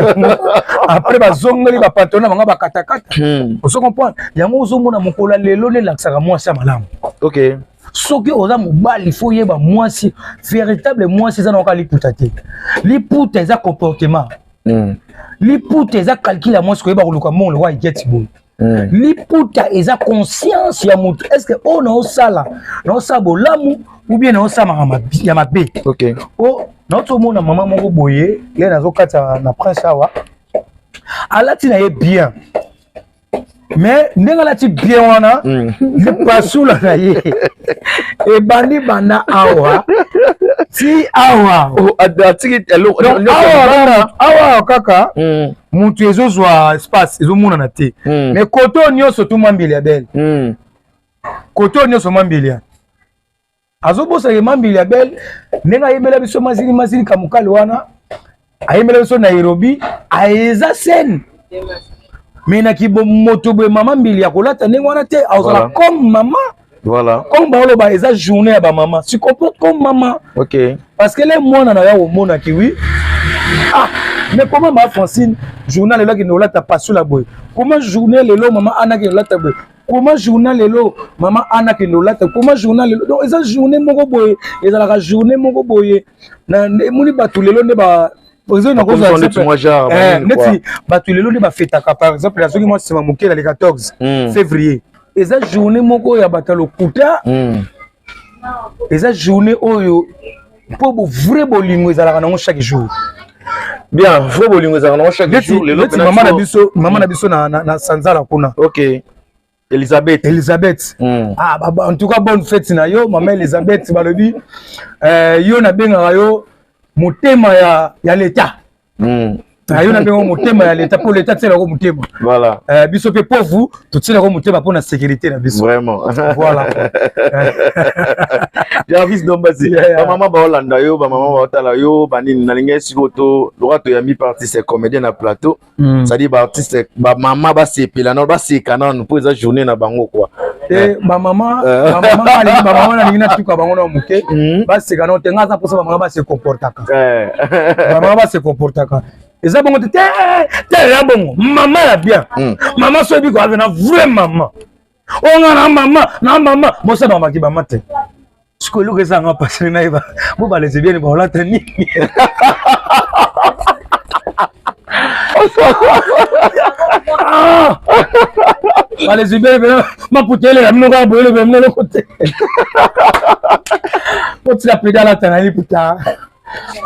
yango. Après bazongeli bapantalon na bango bakatakata. Ozo comprendre? Yango ozomona mokolo ya lelo nde elakisaka mwasi ya malamu. Soki oza mobali, faut oyeba mwasi véritable. Mwasi eza na kaka liputa te. Liputa eza comportement. Liputa eza calcul ya mwasi, koyeba koluka mbongo lokola igeti boye. Liputa eza conscience ya motu: est ce que oyo naosala, naosala bolamu ou bien naosala makambo ya mabe? O nauti omona mama moko boye, ye nazokata na prince awa, alati na ye bien, mais ndenge alati bien wana, lipasula na ye ebandi banda awa ti awa. Oh, atiki eloko. Donc, awa awa kaka mutu ezozwa espace, ezomonana te. Mais kote oyo nyonso tu mambili ya bele. Kote oyo nyonso mambili ya azobosaka mambili ya bele, ndenge ayembela biso mazili mazili kamokali wana, ayembela biso Nairobi, eza scène. Mais na kibomoto boye, mama mbili ya kolata ndenge wana te, azala comme mama. Comme baoloba eza journée ya bamama, tu comportes comme mama. Parce que le mwana na yo omonaki oui, ah, mais comment ma Francine journal lelo akende kolata pasula boye? Comment journée lelo mama Ana akende kolata boye? Comment journal lelo mama Ana akende kolata? Comment journal lelo? Donc eza journée moko boye, ezalaka journée moko boye na emoni bato lelo nde ba neti mwa genre banini quoi. Neti bato lelo nde bafetaka. Par exemple, nazoki mwa nsima moke na le 14 février, eza journée moko ya bato ya lokuta. Eza journée oyo mpo bo vrai bolingo ezalaka nango chaque jour. Bien, vrai bolingo ezalaka nango chaque jour. Lelo neti mama na biso, mama na biso na Sanzala kuna. Ok, Elizabeth. Elizabeth. Ah, en tout cas, bonne fête na yo, mama Elizabeth. Balobi yo nabengaka yo motema ya leta. Ah, yo nabenga motema ya leta mpo leta tielako motema. Biso mpe pauvre totielako motema mpo na sécurité na biso. Voilà. Jarvis Dombasi. Bamama baolanda yo, bamama baotala yo, banini nalingi sikoyo to loka toyambi pa artiste comédien na plateau. C'est-à-dire baartiste, bamama basepela nano, baseka nano mpo eza journée na bango quoi. Te, bamama, bamama alingi, bamama nalingi natuka bango na moke. Baseka nano te. Nga aza mposa bamama base comportaka. Bamama base comportaka, eza bongo te, te te, eza bongo. Mama ya bien, mama so oyebi koave na vrai mama oyo nga na mama na mama mosa bamaki bama te. Sikoyo eloko ezanga mpasi, nayeba bo balesbienne baolata nini? Ah! Balesbienne pena maputa elela bino kaka boye, elobela bino eloko te. Kotika pede alata na liputa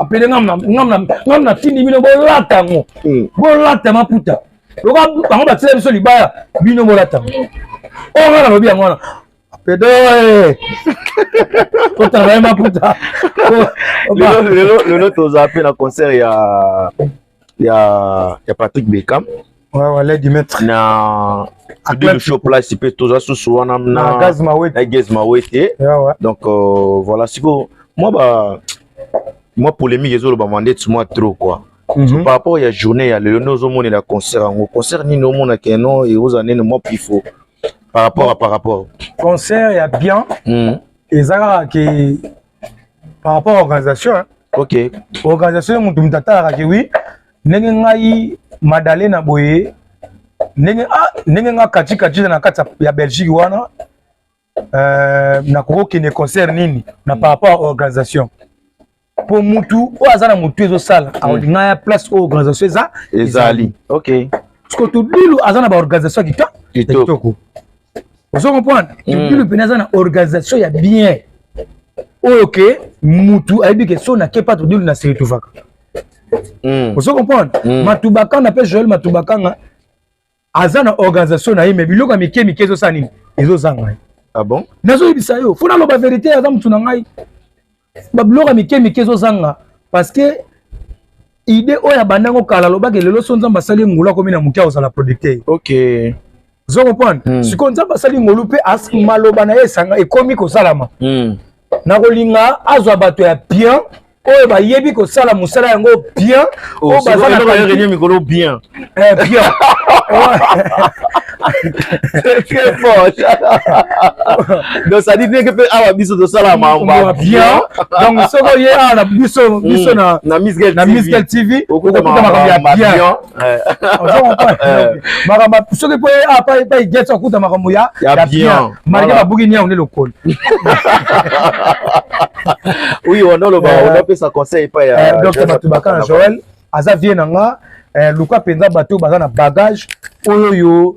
apede, ngam natindi bino bolata yango. Bolata maputa loka bango batila biso libaya, bino bolata yango. Oyo nga nalobi yango wana, pedo kotala baye maputa. Lelo toza mpe na concert ya Patrick Beckham. Ouais, lady maître. Na le show place mpe toza susu wana na Gaz Mawete. Na Gaz Mawete. Donc voilà, sikoyo mwa ba mwa polémique ezolobama ndeti mwa trop quoi. So, par rapport ya journée ya lelo nde ozomonela concert yango, concert nini omonaka no ekozala nini mwa pifo par rapport? Concert ya bien eza kaka ke par rapport à organisation, hein. Organisation, motu atalaka ke oui, ndenge ngai Madalena boye, ndenge ah, ndenge nga kati kati na kati ya Belgique wana, nakoki kokende concert nini na par rapport à organisation, mpo mutu oyo aza na motu ezosala akolinga ya place oyo organisation eza. Ezali, ok. Parce que Tudilu aza na baorganisation ya kitoko, ozo comprendre? Tudilu mpena aza na organisation ya bien oyo ke mutu ayebi ke so nake pa Tudilu na se retrouvaka. Ozo comprendre? Matubakanga mpe, Joel Matubakanga aza na organisation na ye, mais biloko ya mike mike ezosala nini? Ezozanga ye. Ah bon? Nazoyebisa yo, fo naloba vérité, aza mutu na ngai. Babiloko ya mike mike ezozanga parce que idée oyo abandango kala, alobaki lelo so Nzambe asali ngolu, akomi na moke, akozala producteur. Ozo comprendre? Sikoyo Nzambe asali ngolu mpe maloba na ye esanga ekomi kosalama. Nakolinga azwa bato ya bien oyo bayebi kosala mosala yango bien, oyo baza na mikolo bien. Bien. C'est très fort. Donc ça dit ndenge mpe awa biso tosala makambo bien. Donc soki oye awa na biso, biso na na Misgel, na Misgel TV, okokuta makambo ya bien. Makambo soki mpo awa pa iget, okuta makambo ya bien malgré babuki niao nde lokolo. Oui, on oloba, on conseil epai ya Docteur Matubaka na Joël, aza vie na nga. Luka mpenza bato oyo baza na bagage oyo yo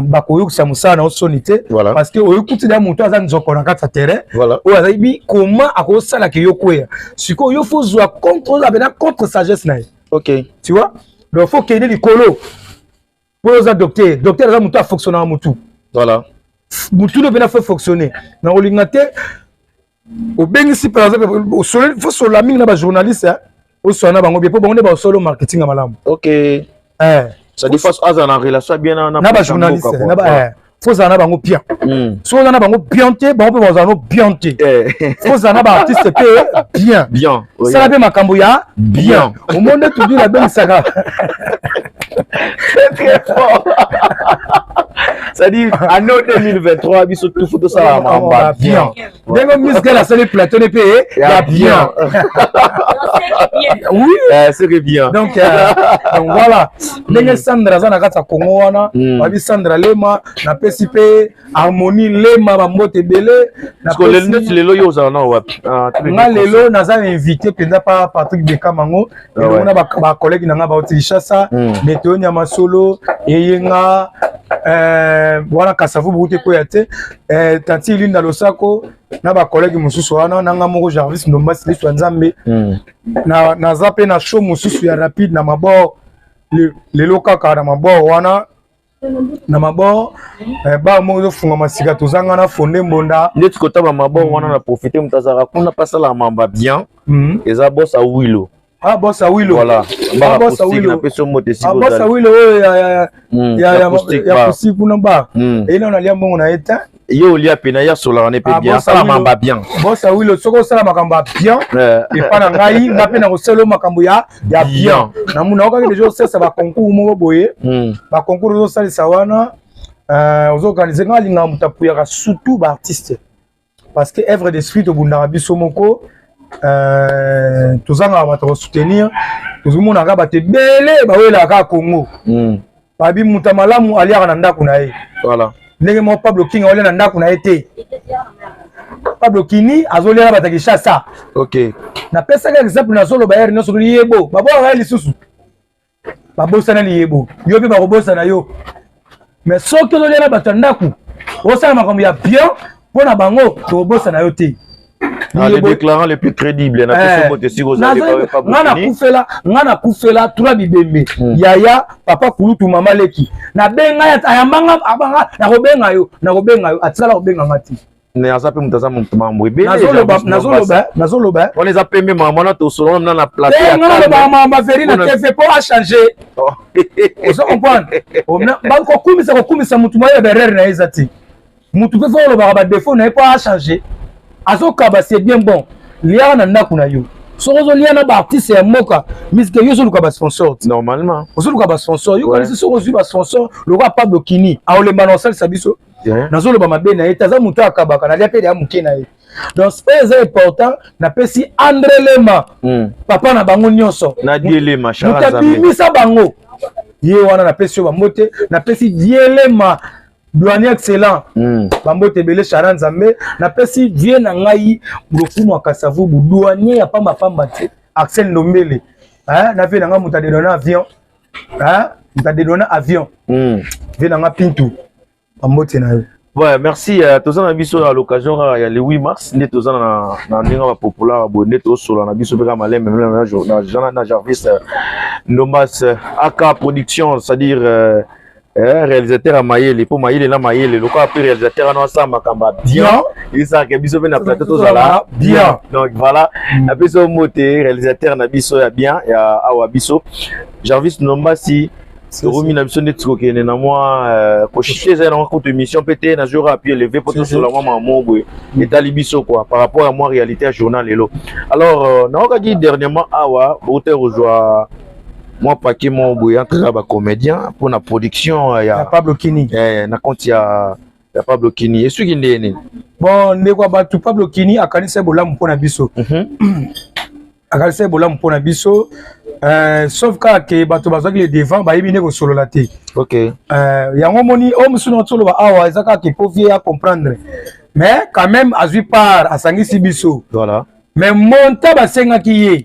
bakoyokisa mosala na yo soni te, parce que oyokuti da moto aza nzoko na kati ya terrain oyo azayebi comment akosalaka yo kweya. Sikoyo yo faut zwa contre, oza pena contre sagesse na ye. Tu vois, donc faut kende likolo mpo oza docteur. Docteur aza moto afonctionnaka motu. Motu no mpena faut fonctionner na kolinga te. Obengisi par exemple, faut sola mingi na bajournaliste, osola na bango bien mpo bango nde basolo marketing ya malamu. Ça dit face aza na relation bien na na bajournaliste, faut ozala na bango bien. Soki oza na bango bien te, bango mpe bazala no bien te. Faut ozala na baartiste mpe bien. Bien. Sala mpe makambo ya bien. Omoni nde toujours abengisaka. Très très fort. C'est-à-dire année 2023, biso tout faut tosala makambo bien. Ndenge Misgel asali plateau ne mpe ya bien. Oui, c'est bien. Donc voilà ndenge Sandra aza na kati ya Congo wana. Babi Sandra Lema, napesi mpe Harmonie Lema bambote ebele. Neti lelo yo ozala na wapi? Nga lelo naza invité mpenza pa Patrick Bekamango elongo na bacollègue na nga bauti Kinshasa, Meteo Nyama Solo eyenga wana Kasavu buku te koya te, tanti Linda Losako na bacollègue mosusu wana na nga moko Jarvis Ndombasi, liso ya Nzambe. Naza mpe na show mosusu ya rapide na mabor lelo kaka na mabor wana, na mabor bar moko ezofungama sika, tozanga na Fonde Mbonda. Ndeti kotaba mabor wana, na profite, moto azalaka kuna mpe asalaka mamba bien, eza Boss Awilo. Ah, Boss Awilo. Voilà. Ah, Boss Awilo. Napesi yo mbote. Ah, Boss Awilo oyo ya ya pusi kuna ba eyina, nalia mbongo na ye te. Ye olia pena, ye asolaka ne mpe bien, asala mamba bien. Boss Awilo, soki osala makambo ya bien epa na ngai, nga mpe na kosala makambo ya bien. Namona okaki deja osalisa baconcours moko boye, baconcours ozosalisa wana, ozoorganiser. Nga alingaka moto apuyaka, surtout baartiste, parce que œuvre d'esprit tobundaka biso moko, tozangaka bato kosoutenir. Tozomonaka bato ebele bawelaka kaka Congo. Babi moto ya malamu aliaka na ndako na ye. Ndenge moko Pablo King aolia na ndako na ye te. Pablo Kini azolia na bato ya Kinshasa. Napesaka exemple, nazoloba ere nyonso, liyebo babwakaka ye lisusu, babosana liyebo, yo mpe bakobosana yo. Mais soki ozolia na bato ya ndako, osala makambo ya bien mpo na bango, tokobosana yo te. Ah, le déclarant le plus crédible na peso mbote siko ozali. Nga nakufela, nga nakufela trois bibembe, yaya, papa kulutu, mama leki. Nabenga, ayambanga, abanga nakobenga yo, nakobenga yo, atikala kobenga nga te. Mais aza mpe moto aza moto mambo ebele. Nazoloba, nazoloba. Wana eza pembe, mama wana tosolola na na plateau. Nga nalobaka makambo averi na TV mpo achange. Ozo comprendre? Kokumisa, kokumisa motu moye berere na ye eza te. Motu mpe faut olobaka badéfaut na ye mpo achange. Azokaba, c'est bien bon. Liaka na ndako na yo. Soki ozolia na baartiste ya mboka misike, yo ozoluka basponsor. Normalement. Ozoluka basponsor, yo kanisi soki ozwi basponsor lokola Pablo Kini, aolemba na osalisa biso. Nazoloba mabe na ye te, aza moto akabaka, nalia mpe ya moke na ye. Donc oyo eza important, napesi André Lema, papa na bango nyonso, moto abimisa bango ye wana, napesi yo bambote. Napesi Dielema, douanier excellent, bambote ebele. Chara Nzambe, napesi vie na ngai lokumu ya Kasavubu, douanier ya pambapamba te, Axel Ndombele na vie na ngai, moto adedona avion, moto adedona avion, vie na ngai Pintu, bambote na yo. Ouais, merci. Toza na biso à l'occasion kaka ya le 8 mars, nde toza na ndenge bapopulaire boye, nde tozosola na biso mpe kaka malembe na Jarvis Ndombas aka production, c'est-à-dire réalisateur ya mayele, mpo mayele na mayele lokola mpe réalisateur wana asala makambo ya bien, esalaka biso mpe na plateau tozala bien. Donc voilà, napesi yo mbote, réalisateur na biso ya bien ya awa biso Jarvis Ndombasi. Tokomi na biso ndeti kokende na mwa koshite, ezali nango kutu émission mpe te, nazwi kaka pied levé mpo tosola mwa mamo boye etali biso quoi, par rapport à mwa réalité ya journal lelo. Alors, naokaki dernièrement awa bouta kozwa Mwa paquet moko boye entre kaka bacomédien mpo na production ya Pablo Kini, na compte ya Pablo Kini. Esuki ndenge nini? Bon, ndeko ya bato, Pablo Kini akanisa bolamu mpo na biso. Akanisa bolamu mpo na biso, sauf kaka ke bato bazwaki le devant, bayebi nde kosolola te. Yango moni oyo mosusu na tosoloba awa, eza kaka ke po vie ya comprendre, mais quand même azwi part, asangisi biso. Mais montant basengaki ye,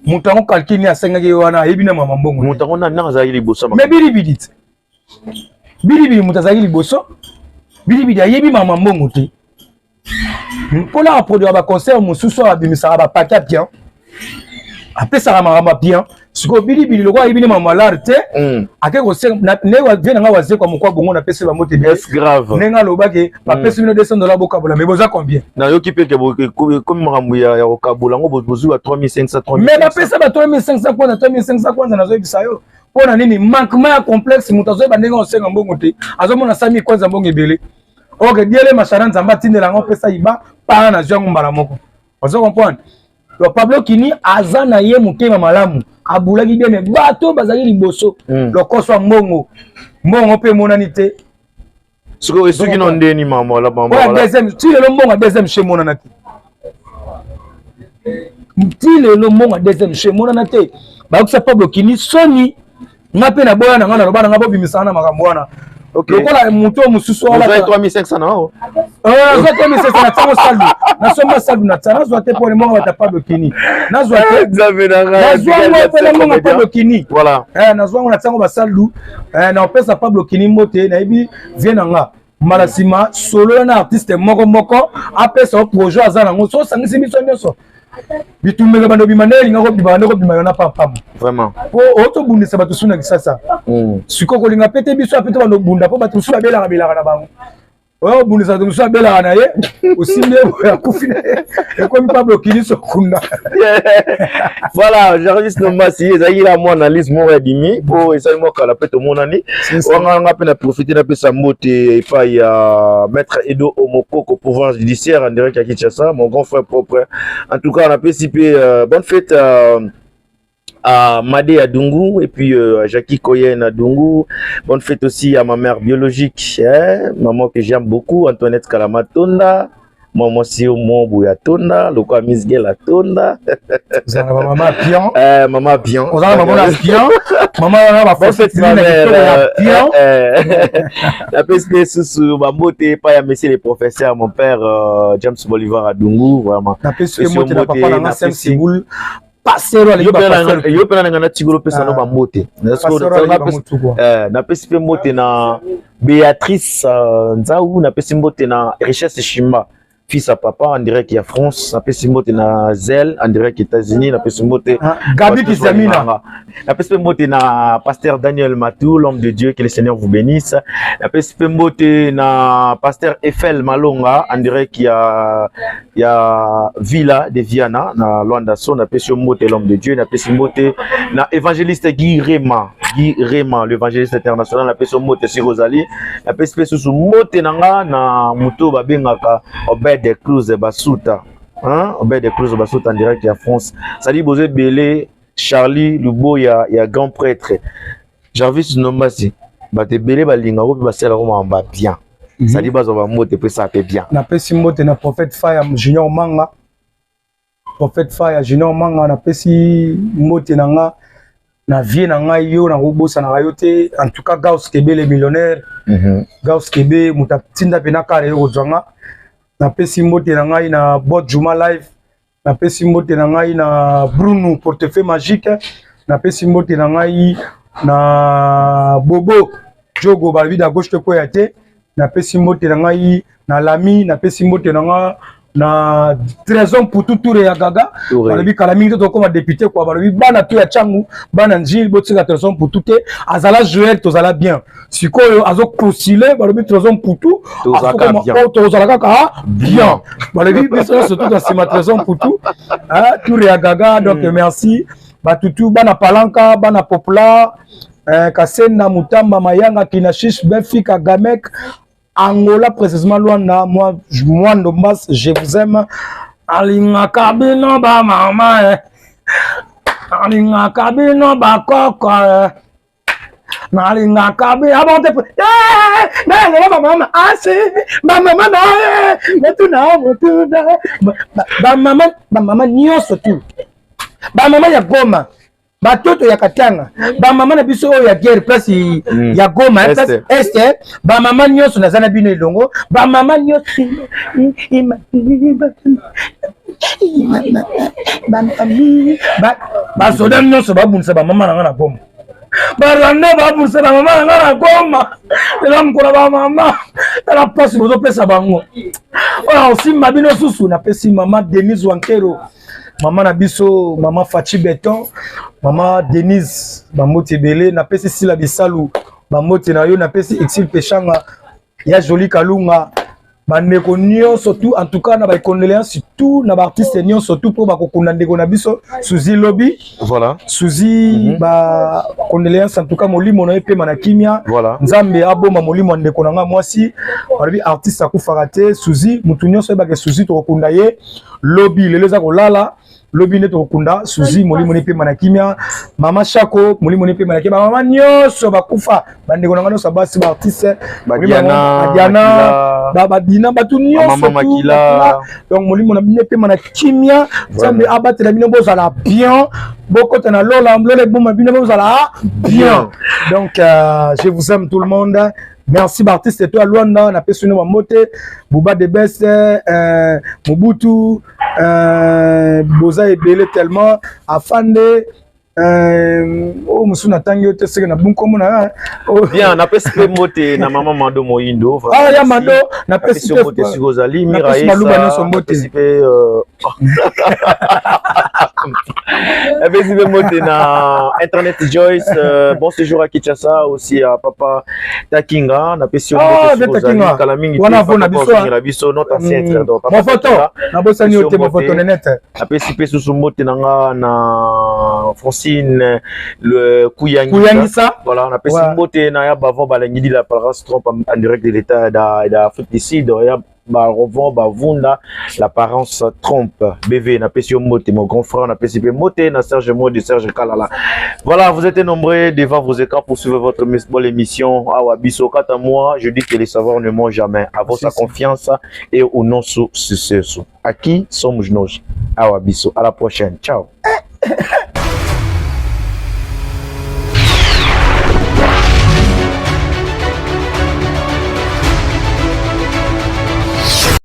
moto yango calcul ni asengaki ye wana, ayebi na mama mbongo. Moto yango nani azalaki liboso? Mais Bilibili te, Bilibili moto azalaki liboso. Bilibili ayebi mama mbongo te mpona aproduire baconcert mosusu oyo abimisaka bapaquet ya bien, apesaka makambo ya bien. Sikoyo Bilibili lokola ayebi ne mama lare te, ake kosenga ndenge vie na ngai wazekwa mokwa bongo, napesi bango te. Grave. Ndenge alobaki, bapesi bino 200 $ bokabola, mais boza combien? Nayoki mpe ke ekomi makambo ya kokabola yango, bozwi ba 3500. Mais bapesa ba 3500 kwanza, 3500 kwanza. Nazoyebisa yo mpo na nini? Manquement ya complexe. Moto azoyeba ndenge osenga mbongo te, azomona sami kwanza mbongo ebele. Ok, diele mashara, Nzambe atindela yango, opesa iba mpana, nazwi yango mbala moko. Ozo comprendre? Donc Pablo Kini aza na ye motema malamu, abulaki bien, mais bato bazali liboso, lokoso ya mbongo, mbongo mpe emonani te. Sikoyo esuki no ndeni, mama? Wala mama? Oyo deuxième, ti lelo mbongo ya deuxième show emonana te. Ti lelo mbongo ya deuxième show emonana te. Bayokisa Pablo Kini soni. Nga mpe naboya na nga, naloba na nga bobimisaka na makambo wana lokola moto mosusu. Wana 3500 na o? Nazwa 3500 na ntango saldu, nasomba saldu na tia. Nazwa te mpone mbongo bata Pablo Kini, nazwa te. Nazwa ngo mpona mbongo Pablo Kini, nazwa ngo na ntango basaldu. Na opesa Pablo Kini mbote, nayebi vie na nga. Mbala nsima solola na artiste moko moko, apesa o projet aza nango. So osangisi biso nyonso, bitumbeka bando bima nde elinga kobima, bande kobima yona pampamba. Po otobundisa bato su na Kisasa. Sikoyo kolinga pe te, biso ape to bando bunda, mpo bato mosusu babelaka belaka na bango. Oyo obundisa bato mosusu abelaka na ye, osimbi ye boye, akufi na ye, ekomi Pablo Kiniso kunda. Voilà, Jarvis Nombasi, ezalaki la mwa analyse moko ya dimi mpo esali mwa kala mpe tomonani wanga. Nga mpe na profite, napesa mbote epai ya maître Edo Omokoko, pouvoir judiciaire en direct ya Kinshasa, mon grand frère propre. En tout cas napesi mpe bonne fête à Madé Adungu et puis à Jackie Koyen Adungu. Bonne fête aussi à ma mère biologique, hein, maman que j'aime beaucoup, Antoinette Kalamatonda. Moi, moi aussi, moi, Bouya Tonda, le quoi Miss Gela Tonda. Mama bien. Maman bien. Ozala mama na bien. Mama na ba Bonne fête, ma mère. Bien. Napesi mpe susu bambote epai ya monsieur le professeur, mon père James Bolivar Adungu, vraiment. Napesi mpe mbote na papa na nga Sam Sibul. Pasero alingi ba pasteur. Yo mpe na nga natikolo opesa no bambote. Napesi mpe mbote na Béatrice Nzau, napesi mbote na Richesse Shimba, fils à papa, en direct ya France, napesi mbote na Zel en direct États-Unis, napesi mbote Gabi Kisamina. Napesi mpe mbote na pasteur Daniel Matou, l'homme de Dieu, que le Seigneur vous bénisse. Napesi mpe mbote na pasteur Eiffel Malonga en direct ya Villa de Viana na Luanda So, napesi yo mbote, l'homme de Dieu. Napesi mbote na évangéliste Guy Rema, Guy Rema l'évangéliste international, napesi yo mbote siko ozali. Napesi mpe susu mbote na nga na moto babengaka Obed Cruz Basuta, hein? Obed Cruz Basuta en direct ya France. Sali bozo ebele, Charlie Luboya ya grand prêtre Jarvis Nombasi, bato ebele balingako mpe basalako makambo ya bien. Sali bazwa bambote mpe esala mpe bien. Napesi mbote na prophète Faya Junior Manga, prophète Faya Junior Manga. Napesi mbote na nga na vie na ngai, yo nakobosanaka yo te. En tout cas Gaus Kebe le millionnaire, Gaus Kebe, moto atinda mpe na kare yo kozwa nga. Napesi mbote na ngai na Bot Juma Live, napesi mbote na ngai na Bruno Portefeuille Magique, napesi mbote na ngai na Bobo Jogo, balobi da gauche tokwea te. Napesi mbote na ngai na Lami, napesi mbote na ngai na Trésor Putu Toure ya Gaga, balobi kala mingi te tokóma député kwa. Balobi bana to ya Ntangu, bana Njili, botika Trésor Putu te, azala joueur, tozala bien. Sikoyo azopostule, balobi Trésor Putu tozala kaka bien. Balobi biso nyonso tout na nsima Trésor Putu Toure ya Gaga. Donc merci batutu, bana Palanka, bana Poplar, Kasenda, Mutamba, Mayanga, Kinashish, Benfica, Gamek, Angola, précisément Luanda. Moi, moi Ndombas, je vous aime. Alingaka bino ba mama. Eh. Nalingaka bino bakoko, nalingaka bino abonte nalelo bamama asi bamama na motuna motuna bamama bamama nyonso tu, bamama ya Goma, batoto ya Katanga, bamama na biso oyo ya guerre, place ya Goma, place Est, bamama nyonso, naza na bino elongo. Bamama nyonso, basoda nyonso babundisa bamama na nga na Goma, barwanda babundisa bamama na nga na Goma. Tala mokolo bamama, tala mpasi bozopesa bango oyo osimba bino susu. Napesi mama Denise Wankero, mama na biso, mama Faci Beton, mama Denise, bambote ebele. Napesi Sila Bisalu bambote na yo. Napesi Exil Peshanga ya Joli Kalunga, bandeko nyonso tout. En tout cas, na bacondoléance tout na baartiste nyonso tout mpo bakokunda ndeko na biso Suzi lobi. Suzi, bacondoléance en tout cas, molimo na ye pema na kimia. Nzambe aboma molimo ya ndeko na nga mwasi. Balobi artiste akufaka te. Suzi, mutu nyonso oyebake Suzi, tokokunda ye lobi. Lelo eza kolala, lobi nde tokokunda Suzi. Molimo ne pema na kimia. Mama Shako, molimo ne pema na kimia. Bamama nyonso bakufa, bandeko na nga nyonso basi, baartiste, Badiana, babadina, bato nyonso, donc molimo na bino epema na kimia. Nzambe abatela bino, bozala bien, bokota na lola, lola eboma bino, bozala bien. Donc je vous aime, tout le monde. Merci baartiste to ya Lwanda, napesi bino bambote. Buba de Best, Mobutu, boza ebele tellement. Afande oyo mosusu natangi yo te, seke na bunkomo na. Bien, napesi mpe mbote na mama Mado Moyindo. Ah, ya Mado, napesi. Mpe mbote sikoyo ozali. Mirabaluba nyonso mbote. Napesi mpe, napesi mpe mbote na Internet Joyce, bon séjour à Kinshasa aussi à papa Takinga. Napesi yo mbote sikoyo ozali kala mingi. Wana vo na biso. Na biso, notre ancêtre. Donc mofoto, nabosani yo te, mofoto Nenete. Napesi mpe susu mbote na nga na Francine le Kouyangisa. Kouyangisa. Voilà, napesi mbote na ya Bavon Balangidi, la parence trompe, en direct de l'état d'Afrique du Sud, ya Barovon Bavunda, l'apparence trompe. BV, napesi yo mbote, mon grand frère. Napesi mpe mbote na Serge Modi, Serge Kalala. Voilà, vous êtes nombreux devant vos écrans pour suivre votre bonne émission Awa Biso. Quant à moi, je dis que les savoirs ne ment jamais avant sa confiance et au non sous sucesso. À qui sommes-nous? Awa Biso, à la prochaine, ciao.